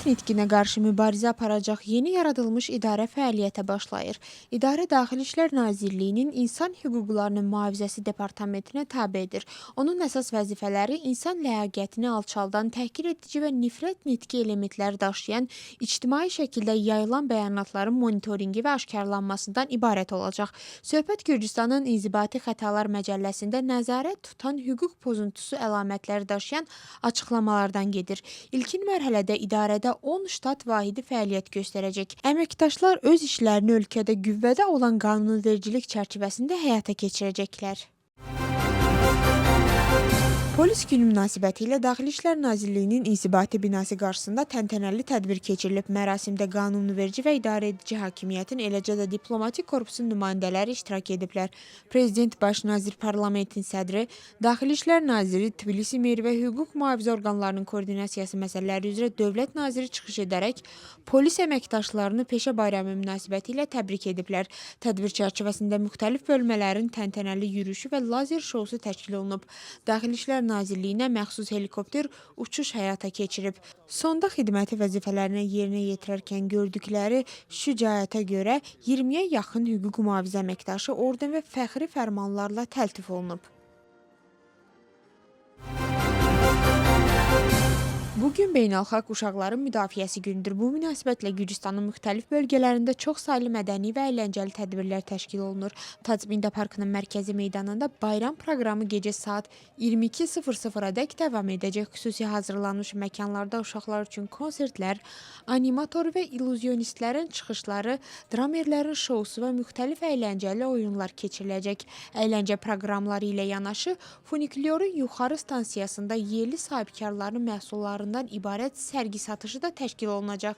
Nitqinə qarşı mübarizə aparacaq yeni yaradılmış idarə fəaliyyətə başlayır. İdarə Daxili İşlər Nazirliyinin İnsan Hüquqlarının Mühafizəsi Departamentinə tabedir. Onun əsas vəzifələri insan ləyaqətini alçaldan, təhqir edici və nifrət nitqi elementləri daşıyan ictimai şəkildə yayılan bəyanatların monitorinqi və aşkarlanmasından ibarət olacaq. Söhbət Gürcüstanın İnzibati Xətalar Məcəlləsində nəzarət tutan hüquq pozuntusu əlamətləri daşıyan açıqlamalardan gedir. İlkin mərhələdə idarədə 10 ştat vahidi fəaliyyət göstərəcək. Əməkdaşlar öz işlərini ölkədə qüvvədə olan qanunvericilik çərçivəsində həyata keçirəcəklər. Polis günü münasibətilə Daxili İşlər Nazirliyinin İnzibati binası qarşısında təntənəli tədbir keçirilib. Mərasimdə qanunverici və idarəedici hakimiyyətin, eləcə də diplomatik korpusun nümayəndələri iştirak ediblər. Prezident, Baş nazir, parlamentin sədri, Daxili İşlər naziri, Tbilisi meri və hüquq mühafizə orqanlarının koordinasiyası məsələləri üzrə dövlət naziri çıxış edərək polis əməkdaşlarını peşə bayramı münasibətilə təbrik ediblər. Tədbir çərçivəsində müxtəlif bölmələrin təntənəli yürüyüşü və lazer şousu təşkil olunub. Daxili İşlər Nazirliyinə məxsus helikopter uçuş həyata keçirib. Sonda xidməti vəzifələrini yerinə yetirərkən gördükləri şücaətə görə 20-yə yaxın hüquq mühafizə əməkdaşı orden və fəxri fərmanlarla təltif olunub. Bugün Beynəlxalq Uşaqların Müdafiəsi Günüdür. Bu münasibətlə Gürcüstanın müxtəlif bölgələrində çox saylı mədəni və əyləncəli tədbirlər təşkil olunur. Tatsminda Parkının mərkəzi meydanında bayram proqramı gecə saat 22:00-adək davam edəcək. Xüsusi hazırlanmış məkanlarda uşaqlar üçün konsertlər, animator və illüzyonistlərin çıxışları, dramerlərin şousu və müxtəlif əyləncəli oyunlar keçiriləcək. Əyləncə proqramları ilə yanaşı funikulyorun yuxarı stansiyasında yerli sahibkarların məhsullarından ibarət sərgi satışı da təşkil olunacaq.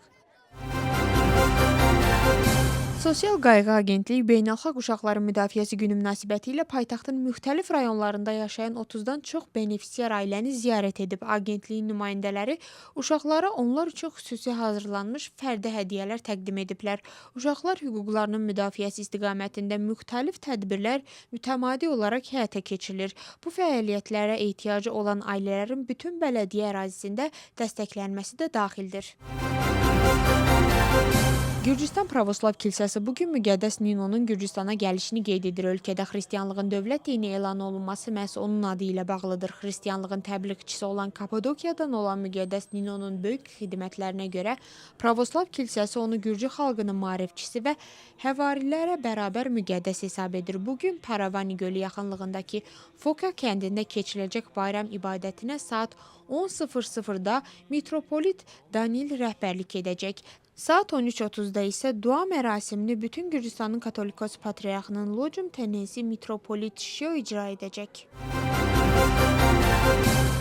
Sosial Qayğı Agentliyi Beynəlxalq Uşaqların Müdafiəsi Günü münasibətilə paytaxtın müxtəlif rayonlarında yaşayan 30-dan çox benefisiar ailəni ziyarət edib. Agentliyin nümayəndələri uşaqlara onlar üçün xüsusi hazırlanmış fərdi hədiyyələr təqdim ediblər. Uşaqlar hüquqlarının müdafiəsi istiqamətində müxtəlif tədbirlər mütəmadi olaraq həyata keçirilir. Bu fəaliyyətlərə ehtiyacı olan ailələrin bütün bələdiyyə ərazisində dəstəklənməsi də daxildir. Gürcüstan Pravoslav Kilsəsi bugün müqəddəs Ninonun Gürcüstana gəlişini qeyd edir. Ölkədə xristianlığın dövlət dini elan olunması məhz onun adı ilə bağlıdır. Xristianlığın təbliğçisi olan Kapadokiyadan olan müqəddəs Ninonun böyük xidmətlərinə görə Pravoslav Kilsəsi onu Gürcü xalqının maarifçisi və həvarilərə bərabər müqəddəs hesab edir. Bugün Paravani gölü yaxınlığındakı Foka kəndində keçiriləcək bayram ibadətinə saat 10:00-da mitropolit Danil rəhbərlik edəcək. Saat 13:30-da isə dua mərasimini bütün Gürcüstanın Katolikos Patriarxının Locum Tenensi mitropolit Şio icra edəcək.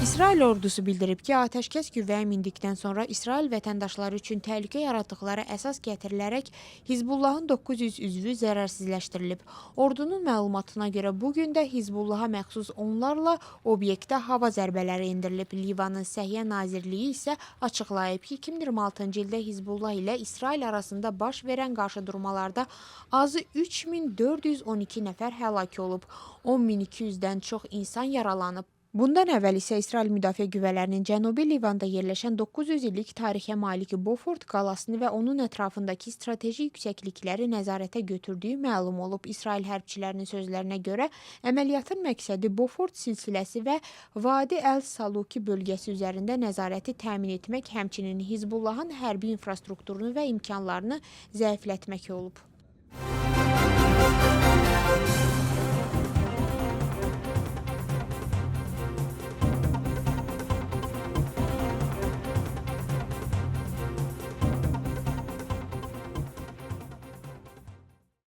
İsrail ordusu bildirib ki, atəşkəs qüvvəyə mindikdən sonra İsrail vətəndaşları üçün təhlükə yaratdıqları əsas gətirilərək Hizbullahın 900 üzvü zərərsizləşdirilib. Ordunun məlumatına görə bu gün də Hizbullaha məxsus onlarla obyektə hava zərbələri endirilib. Livanın Səhiyyə Nazirliyi isə açıqlayıb ki, 2026-cı ildə Hizbullah ilə İsrail arasında baş verən qarşıdurmalarda azı 3412 nəfər həlak olub, 10.200-dən çox insan yaralanıb. Bundan əvvəl isə İsrail Müdafiə Qüvvələrinin Cənubi Livanda yerləşən 900 illik tarixə malik Bofort qalasını və onun ətrafındakı strateji yüksəklikləri nəzarətə götürdüyü məlum olub. İsrail hərbçilərinin sözlərinə görə əməliyyatın məqsədi Bofort silsiləsi və Vadi Əl-Saluki bölgəsi üzərində nəzarəti təmin etmək, həmçinin Hizbullahın hərbi infrastrukturunu və imkanlarını zəiflətmək olub.